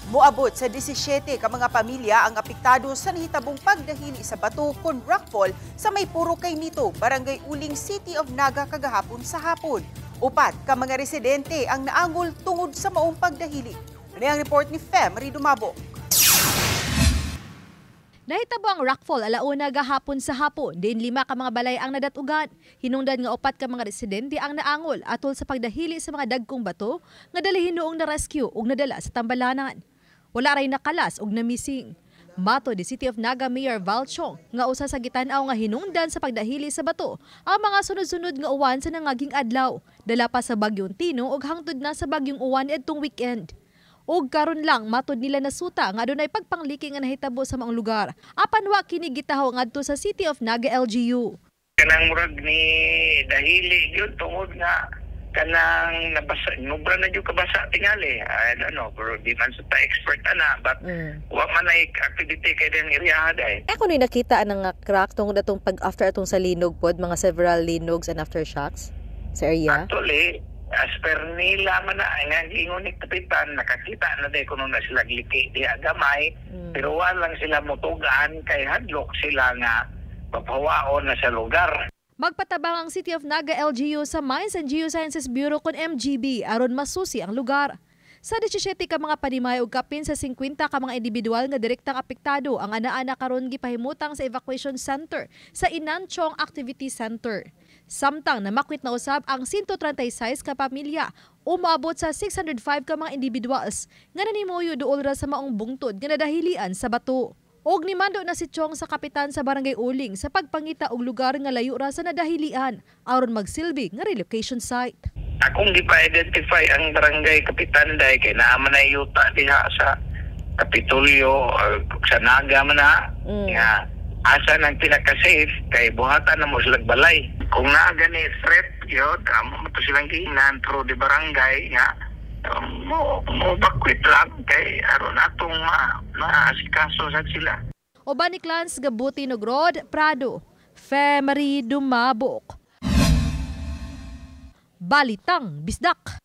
Moabot sa 17 ka mga pamilya ang apektado sa nahitabong pagdahili sa bato kon rockfall sa may Puro Kaymito, Barangay Uling, City of Naga kagahapon sa hapon. 4 ka mga residente ang naangol tungod sa maong pagdahili. Ano ang report ni Fem Ridumabo? Nahitabo ang rockfall 1:00 gahapon sa hapon, din 5 ka mga balay ang nadatugan. Hinungdan nga 4 ka mga residente ang naangol atol sa pagdahili sa mga dagkong bato nga dalihin noong na-rescue ug nadala sa tambalanan. Wala ray nakalas ug namising. Matod ni City of Naga Mayor Val Chong nga usa sa gitan-aw nga hinungdan sa pagdahili sa bato ang mga sunod-sunod nga uwan sa nangaging adlaw, dala pa sa bagyong Tino ug hangtod na sa bagyong uwan niadtong weekend. Og karon lang matod nila nasuta nga adunay pagpangliki nga nahitabo sa maong lugar. Apan wa kini gitaho ngadto sa City of Naga LGU. Kanang murag ni dahili gyud tungod nga kanang nabasa, nubra na gyud kabasa tingali. I don't know, pero di man sa ta expert ana, but wa man ay activity kay diyang area day. Eh kuno nakita ang nga crack tungod atong pag after atong sa linog pod, mga several linogs and aftershocks sa area. Actually, as per nila man na nga giingon ni kapitan, nakakita na day kuno na sila gliki diha gamay, pero wala lang sila motugaan kay hadlok sila nga papawaon na sa lugar. Magpatabang ang City of Naga LGU sa Mines and Geosciences Bureau kon MGB aron masusi ang lugar. Sa 17 ka mga panimay ug kapin sa 50 ka mga individual nga direktang apektado ang ana-ana karon gipahimutang sa evacuation center sa Inanchong Activity Center. Samtang namakwit na usab ang 136 ka pamilya, umaabot sa 605 ka mga individuals nga nanimuyo duol ra sa maong bungtod nga nadahilian sa bato. Og nimando na si Chong sa kapitan sa Barangay Uling sa pagpangita og lugar nga layo ra sa nadahilian aron magsilbi nga relocation site. Akong gipa-identify ang barangay kapitan day kay naa man ay yuta diha sa Kapitolyo sa Naga man na nga asa nang pinaka-safe kay buhatan na mo silang balay. Kung naa gani threat yun, amo mo to silang giingnan through the barangay nga mo bakwit lang kay aron atong maasikaso sad sila. Uban ni Clans Gabuti Nogrod, Prado, Fe Marie Dumabok. Balitang Bisdak.